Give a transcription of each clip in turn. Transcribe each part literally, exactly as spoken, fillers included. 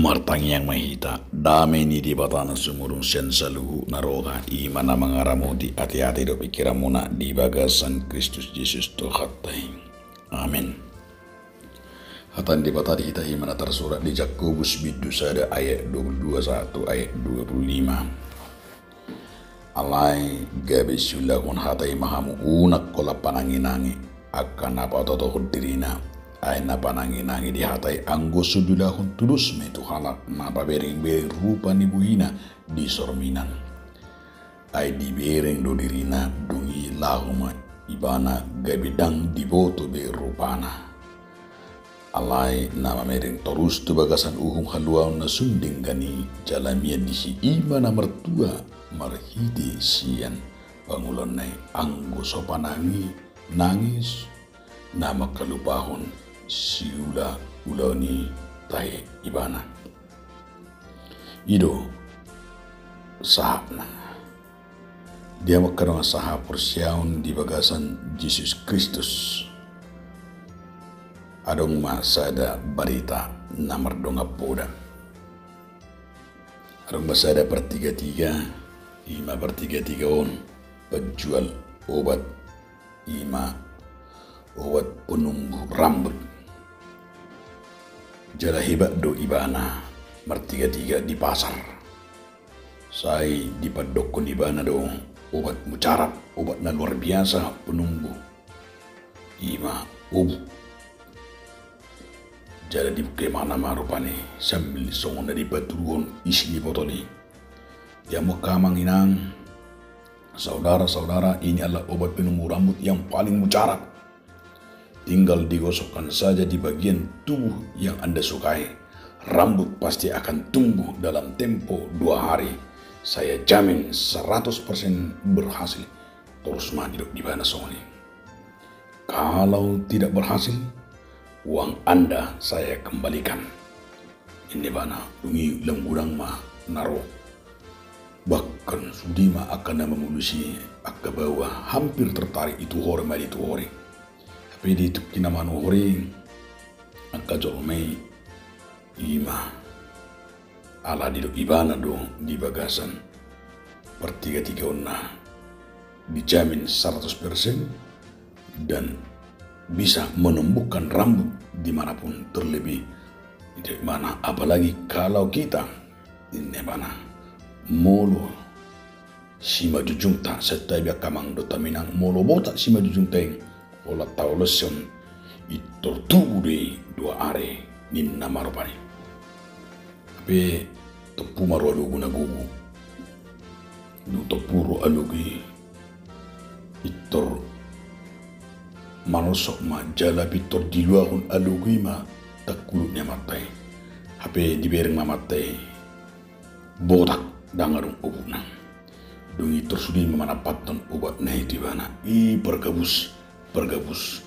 Martangiang ma hita. Dame ni Debata na sumurung sian saluhut na roha, i ma na mangaramoti ateate dohot pingkiranmuna di bagasan Kristus Jesus Tuhanta i. Amen. Hata ni Debata di hita i ma na tarsurat di Jakobus bindu sada ayat dua puluh dua sahat tu ayat dua puluh lima. Alai gabe siulahon hata i ma hamu, unang holan pananginangi angka na patotohon dirina. Ai na pananginangi di hata i anggo so diulahon tudos ma i tu halak na paberengbereng rupa ni buhina di sorminan. Ai dibereng do dirina, dung i laho ma ibana, gabe ndang diboto be rupana. Alai na mamereng torus tu bagasan uhum haluaon na sun denggan i jala mian disi, i ma na martua marhite sian pangulaonna i, anggo so panangi nangis na mangkalupahon siulaulaon i tahe ibana. I do sahatna. Di hamu angka dongan sahaporseaon di bagasan Jesus Kristus, adong ma sada barita na mardongan poda. Adong ma sada partigatiga, i ma partigatiga on panjual obat, i ma obat penumbuh rambut. Jala hebat do ibana martigatiga di pasar. Sai dipandokkon ibana do obat mujarab, obat na luar biasa penumbuh, i ma obu. Jala dibungke ibana ma rupani sambil songon na dipatuduhon isi ni botol i. Di hamu angka amang inang, saudara-saudara, ini adalah obat penumbuh rambut yang paling mujarab. Tinggal digosokkan saja di bagian tubuh yang Anda sukai, rambut pasti akan tumbuh dalam tempo dua hari. Saya jamin seratus persen berhasil. Torus ma didok ibana songon i. Kalau tidak berhasil, uang Anda saya kembalikan, ninna ibana. Dung i lam godang ma na ro. Bahkan sude ma angka na mamolus i, angka baoa hampir tertarik, dituhor ma, dituhor i. Hape di tingki na manuhor i angka jolma i, i ma ala didok ibana do di bagasan partigatigaonna, dijamin seratus persen dan bisa menumbuhkan rambut di mana pun, terlebih di mana, apalagi kalau kita, ninna ibana, molo simanjujungta, sai tabi angka amang dohot inang, molo botak simanjujungta i, holan taoloshon, pintor tubu do i dua ari, ninna ma rupani. Hape tompu ma ro alogo na gogo. Dung tompu ro alogo i, pintor manosok ma jala pintor diluahon alogo i ma tangkulut ni amanta i. Hape dibereng ma amanta i botak, ndang adong obukna. Dung i pintor sude ma manampathon obatna i tu ibana. I pargabus, pargabus,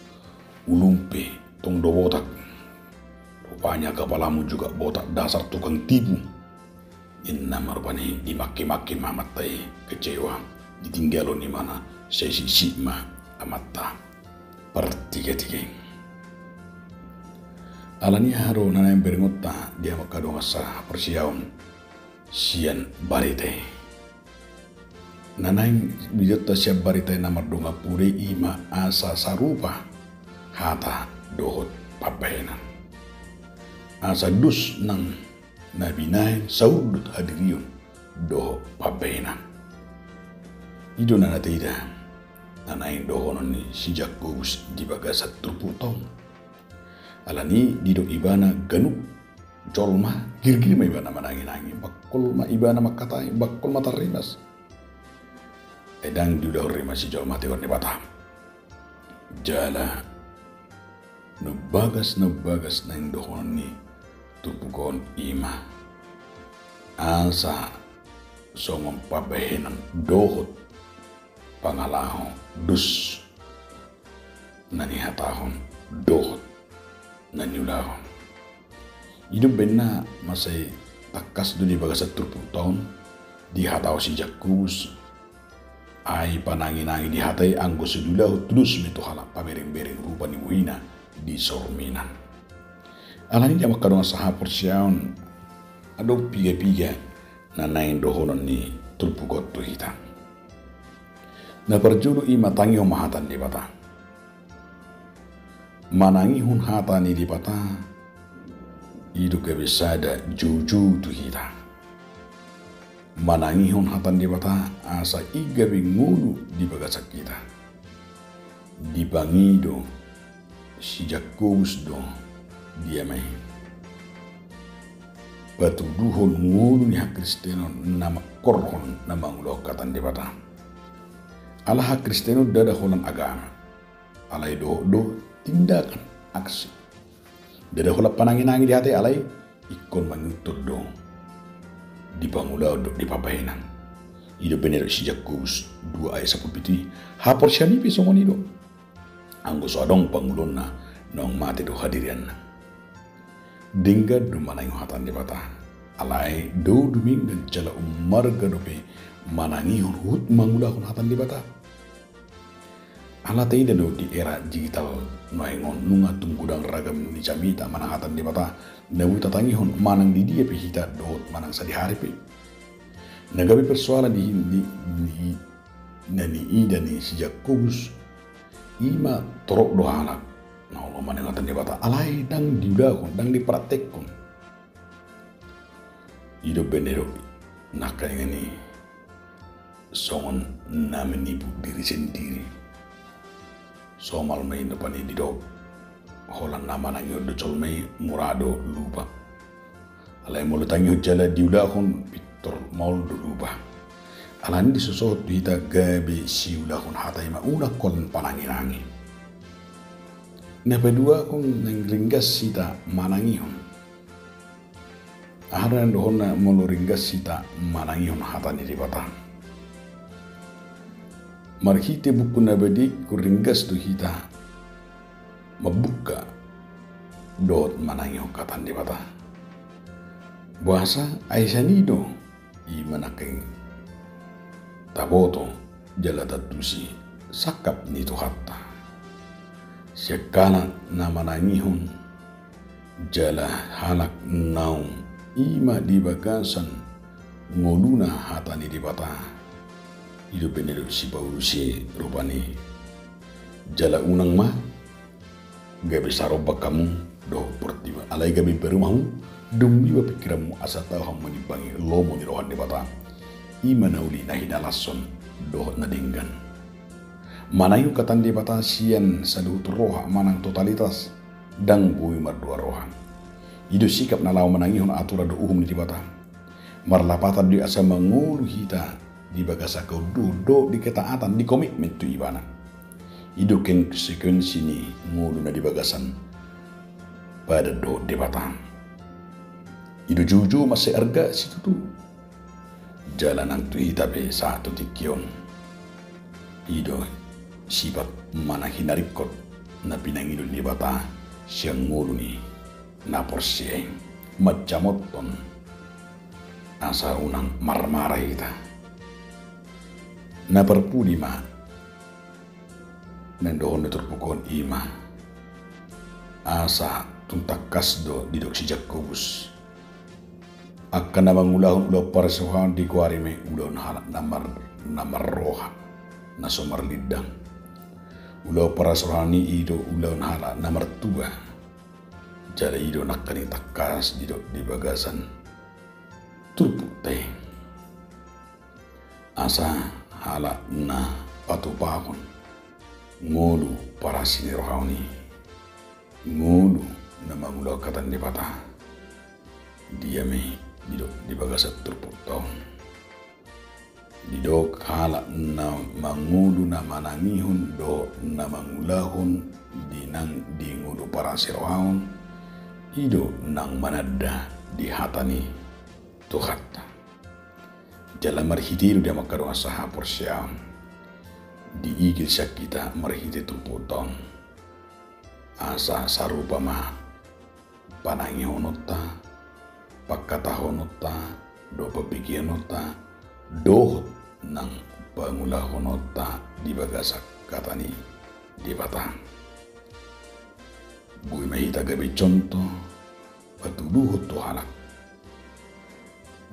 ulum pe tong do botak. Rupanya kepalamu juga botak, dasar tukang tipu, ninna ma rupani. Dimangke-mangke ma amanta i, kecewa. Ditinggalhon ibana, sai siksik ma amanta partigatiga i. Alani aha do na naeng berengonta di hamu angka dongan sahaporseaon sian barita i? Na naeng berengonta sian barita i na mardongan poda i, i ma asa sarupa hata dohot pambahenan. Asa dos nang na binahen saurdot hadirion dohot pambahenan. I do na, na taida na naeng dohonon ni si Jakobus di bagasan turpukta on. Alani i didok ibana ganup jolma girgir ma ibana mananginangi, bangkol ma ibana mangkatai, bangkol ma tarrimas. Ai ndang diulahon rimas ni jolma tu Debata. Jala na bagas, na bagas naeng dohonon ni turpuk on i ma asa songon pambahenan dohot pangalaho dos na nihatahon dohot na niulahon. I do umbahen na mansai tangkas do di bagasan turpukta on dihatahon si Jakobus. Ai pananginangi di hata i anggo so diulahon tudos ma i tu halak paberengbereng rupa ni buhina di sorminan. Alani i di hamu angka dongan sahaporseaon, adong piga-piga na naeng dohonon ni turpuk on tu hita. Na parjolo i ma tangihon ma hata ni Debata. Manangihon hata ni Debata i do gabe sada joujou tu hita. Manangihon hata ni Debata asa i gabe ngolu di bagasan hita. Dipangido si Jakobus do, dia ma i patuduhon ngolu ni hakristenon na mangkorhon na mangulahon hata ni Debata. Ala hakristenon ndada holan agama, alai dohot do tindakan, aksi. Ndada holan panangi-nangi di hata i, alai ingkon mangihuthon do, dipangulahon do, dipabahenan. I do bene didok si Jakobus dua ayat sampulu pitu i. Haporseaon i pe songon i do. Anggo so adong pangulaonna, naung mate do hadirionna. Denggan do manangihon hata ni Debata. Alai dao dumenggan jala ummarga dope manangihon huhut mangulahon hata ni Debata. Ala taida do di era digital nuaeng on, nunga tung godang ragam ni jamita manang hata ni Debata na boi tatangihon manang di dia pe hita dohot manang sadihari pe. Na gabe persoalan di, di, di, na niida ni si Jakobus i ma torop do halak na olo manangihon hata ni Debata alai ndang diulahon, ndang dipraktekhon. I do bene do nangkaningan i songon na menipu diri sendiri. Somal ma i na pala didok holan na manangihon do jolma i mura do lupa. Alai molo tangihon jala diulahon pintor maol do lupa. Alani i disosohot tu hita gabe siulahon hata i ma unang holan panangi-nangi. Na paduahon, naeng ringgas hita manangihon. Aha do na dohononna molo ringgas hita manangihon hata ni Debata? Marhite Buku na Badia i ringgas do hita mambuka dohot manangihon hata ni Debata. Boasa? Ai sian i do i ma nangkin taboto jala taantusi sangkap ni Tuhanta. Sian halak na manangihon jala halak naung i ma di bagasan ngoluna hata ni Debata. I do bene didok si Paulus i rupani. Jala unang ma gabe sarombak hamu dohot portibi, alai gabe imbaru ma hamu, dung miba pingkiranmu asa tau hamu manimbangi lomo ni roha ni Debata. I ma na uli na hinalashon dohot na denggan. Manangihon hata ni Debata sian saluhut roha manang totalitas, ndang boi mardua roha. I do sikap na laho manangihon aturan dohot uhum ni Debata. Marlapatan do i asa mangolu hita di bagasan haunduhon dohot di ketaatan, di komitmen tu Ibana. I do konsekuensi ni ngolu na di bagasan padan dohot Debata. I do joujou mansai arga situtu. Jala nang tu hita pe sahat tu tingki on, i do sifat manang hinaringkot na pinangido ni Debata sian ngolu ni na porsea i, manjamothon asa unang marmara hita. Na parpudi ma naeng dohonon ni turpuk on i ma, asa tung tangkas do didok si Jakobus, angka na mangulahon ulaon parasirohaon digoari ma i ulaon halak na mar-, na marroha na so marlindang. Ulaon parasirohaon i i do ulaon halak na martua. Jala i do nangkaning tangkas didok di bagasan turpukta i. Asa halak na patupahon ngolu parasirohaon i, ngolu na mangulahon hata ni Debata, dia ma i didok di bagasan turpukta on. Didok halak na mangolu na manangihon dohot na mangulahon di nang di ngolu parasirohaon, i do nang mananda di hata ni Tuhanta. Jala marhite i do dia mangkadongan sahaporseaon, diigil sian hita marhite turpukta on. Asa sarupa ma panangihononta, pangkatahononta, dohot pambegehononta, dohot nang pangulahononta di bagasan hata ni Debata. Boi ma hita gabe contoh patuduhon tu halak.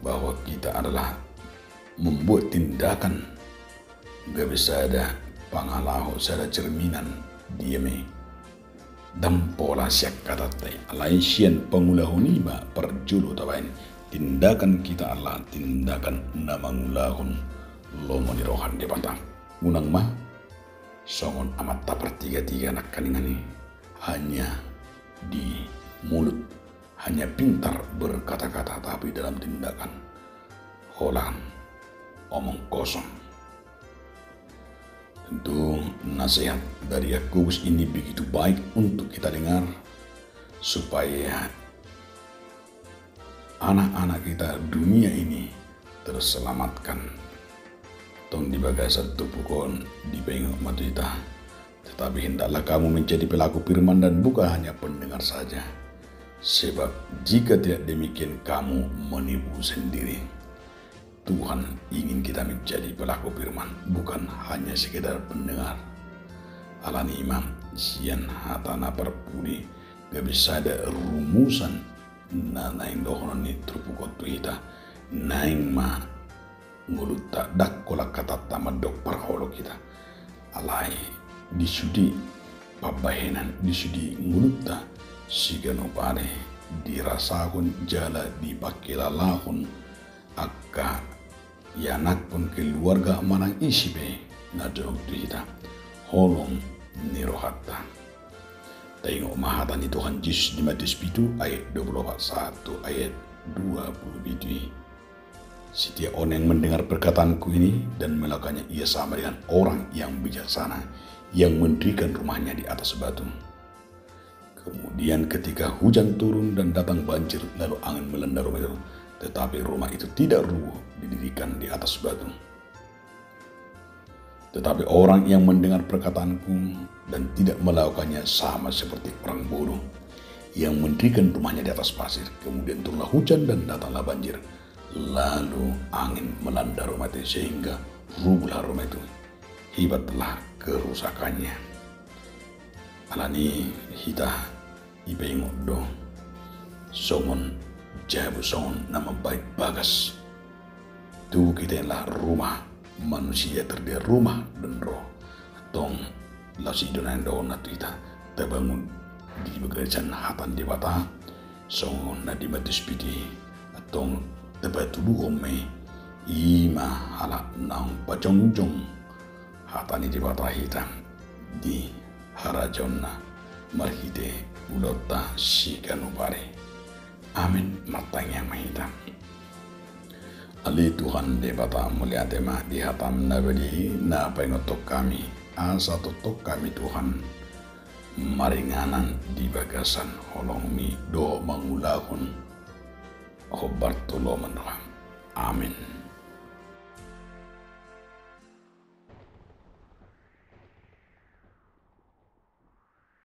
bahwa kita adalah membuat tindakan gabe sada pangalaho, sada cerminan dia ma i. Dang pola sian hatanta i, alai sian pangulahon i ma parjolo tabaen tindakan kita adalah tindakan na mangulahon lomo ni roha ni Debata. Unang ma songon amanta partigatiga nangkaningan i, hanya di mulut, hanya pintar berkata-kata, tapi dalam tindakan holan omong kosong. Tentu nasihat dari Yakobus ini begitu baik untuk kita dengar, supaya anak-anak kita dunia ini terselamatkan. Tong di bagasan turpuk on dipaingot ma tu hita. Tetapi hendaklah kamu menjadi pelaku firman dan bukan hanya pendengar saja. Sebab jika tidak demikian kamu menipu sendiri. Tuhan ingin kita menjadi pelaku firman, bukan hanya sekedar pendengar. Alani i ma sian hata na parpudi gabe sada rumusan na naeng dohonon ni turpuk on tu hita. Naeng ma ngolunta, dang holan hatanta mandok parholong hita. Alai di sude pambahenan, di sude ngolunta siganup ari dirasahon jala dipangkilalahon angka ianakhon, keluarga manang ise pe na jonok tu hita, holong ni rohanta. Taingot ma hata ni Tuhan Jesus di Matius pitu ayat dua puluh opat sahat tu ayat dua puluh pitu i. Setiap orang yang mendengar perkataanku ini dan melakukannya, ia sama dengan orang yang bijaksana yang mendirikan rumahnya di atas batu. Kemudian ketika hujan turun dan datang banjir, lalu angin melanda rumah itu, tetapi rumah itu tidak rubuh, didirikan di atas batu. Tetapi orang yang mendengar perkataanku dan tidak melakukannya sama seperti orang bodoh yang mendirikan rumahnya di atas pasir. Kemudian turunlah hujan dan datanglah banjir, lalu angin melanda rumah itu sehingga rubuhlah rumah itu. Hebatlah kerusakannya. Alani i hita dipaingot do songon jabu, songon na mambahen bagas. Tubuh kita adalah rumah manusia, terdiri dari rumah dan roh. Antong laos i do naeng dohononna tu hita, tabangun di bagasan hata ni Debata songon na di Matius pitu i. Antong tapatuduhon ma i, i ma halak naung pajongjong hata ni Debata hita di harajaonna marhite ulaonta siganup ari. Amen. Martangiang ma hita. Ale Tuhan Debata, mauliate ma di hatam na badia i na paingothon hami, asa tongtong hami Tuhan maringanan di bagasan holongmi dohot mangulahon hombar tu lomo ni roham. Amen.